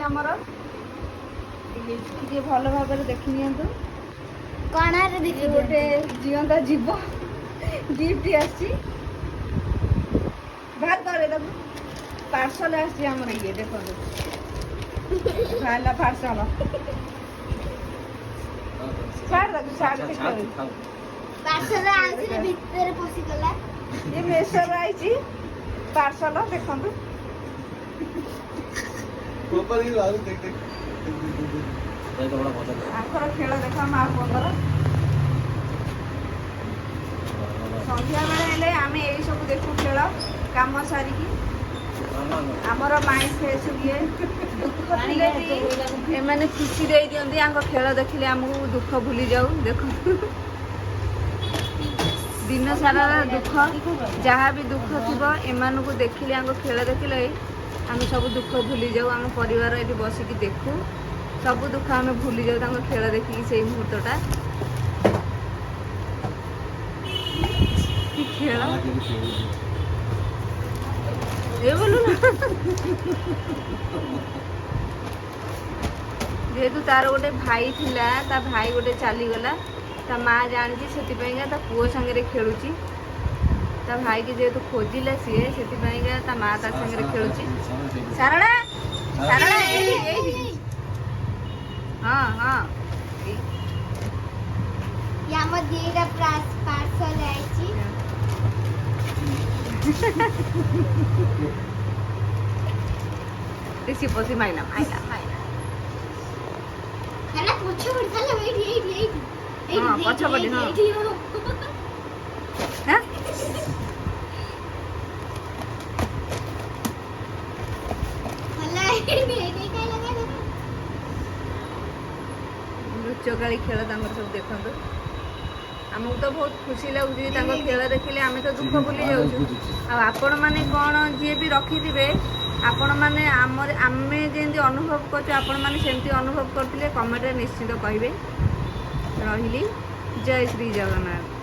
ଆମର। ଟିକେ ଭଲ ଭାବରେ ଦେଖି ନିଅନ୍ତୁ। କଣାରେ ଇଏ ଦେଖି। ଗୋଟେ ଜିଅନ୍ତା ଜୀବ ଗିଫ୍ଟ ଆସିଛି। ବାହାର କରେ ତାକୁ। ପାର୍ସଲ ଆସିଛି ଆମର। ଇଏ ଦେଖନ୍ତୁ, ବାହାରିଲା ପାର୍ସଲ। ଛାଡ଼ ତାକୁ, ଛାଡ଼ ସେ ଖେଳୁ। ପାର୍ସଲ ଆଉଥରେ ଭିତରେ ପଶିଗଲା। ଇଏ ମେସୋର ଆଇଛି ପାର୍ସଲ, ଦେଖନ୍ତୁ। ऊपर ही लाल, देख देख देख देख देख। ଆଙ୍କର ଖେଳ ଦେଖ, ମା ପୁଅଙ୍କର। ସନ୍ଧ୍ୟାବେଳେ ହେଲେ ଆମେ ଏଇସବୁ ଦେଖୁ ଖେଳ, କାମ ସାରିକି ଆମର ମାଇଣ୍ଡ ଫ୍ରେଶ ହୁଏ। ଦୁଃଖ ଥିଲେ ବି ଏମାନେ ଖୁସି ଦେଇ ଦିଅନ୍ତି। ଆଙ୍କ ଖେଳ ଦେଖିଲେ ଆମକୁ ଦୁଃଖ ଭୁଲି ଯାଉ। ଦେଖନ୍ତୁ, ଦିନ ସାରାର ଦୁଃଖ, ଯାହା ବି ଦୁଃଖ ଥିବ, ଏମାନଙ୍କୁ ଦେଖିଲେ, ଆଙ୍କ ଖେଳ ଦେଖିଲେ ଆମେ ସବୁ ଦୁଃଖ ଭୁଲି ଯାଉ। ଆମ ପରିବାର ଏଠି ବସିକି ଦେଖୁ, ସବୁ ଦୁଃଖ ଆମେ ଭୁଲି ଯାଉ ତାଙ୍କ ଖେଳ ଦେଖିକି ସେଇ ମୁହୂର୍ତ୍ତଟା। କି ଖେଳ ଏ ବୋଲୁ ନା। ଯେହେତୁ ତାର ଗୋଟେ ଭାଇ ଥିଲା, ତା ଭାଇ ଗୋଟେ ଚାଲିଗଲା, ତା ମା ଜାଣିଛି, ସେଥିପାଇଁକା ତା ପୁଅ ସାଙ୍ଗରେ ଖେଳୁଛି। ତା ଭାଇକି ଯେହେତୁ ଖୋଜିଲା ସିଏ, ସେଥିପାଇଁକା ତା ମା ତା ସାଙ୍ଗରେ ଖେଳୁଛି। ସାରଳା, ସାରଳା, ଏଇଠି, ଏଇଠି। ହଁ, ଏଇ। ଇଏ ଆମ ଦିଟା ପାର୍ସଲ ଆଇଛି। ବେଶୀ ପଶି ମାଇଲା, ମାଇଲା, ମାଇଲା। ହେଲା, ପଛପଟେ ଚାଲ। ଏଇଠି, ଏଇଠି, ଏଇଠି, ଏଇଠି। ପଛପଟେ, ହଁ। ଏଇଠି। ହଁ। ହେଲା, ଏଇଠି, ଏଇଠି। ଖାଇଲା, ଖାଇଲା। ଲୁଚକାଳି ଖେଳ ତାଙ୍କର ସବୁ ଦେଖନ୍ତୁ। ଆମକୁ ତ ବହୁତ ଖୁସି ଲାଗୁଛି ତାଙ୍କ ଖେଳ ଦେଖିଲେ। ଆମେ ତ ଦୁଃଖ ଭୁଲି ଯାଉଛୁ। ଆଉ ଆପଣମାନେ କ'ଣ, ଯିଏ ବି ରଖିଥିବେ, ଆପଣମାନେ ଆମର ଆମେ ଯେମିତି ଅନୁଭବ କରୁଛୁ, ଆପଣମାନେ ସେମିତି ଅନୁଭବ କରୁଥିଲେ କମେଣ୍ଟରେ ନିଶ୍ଚିତ କହିବେ। ରହିଲି, ଜୟ ଶ୍ରୀ ଜଗନ୍ନାଥ।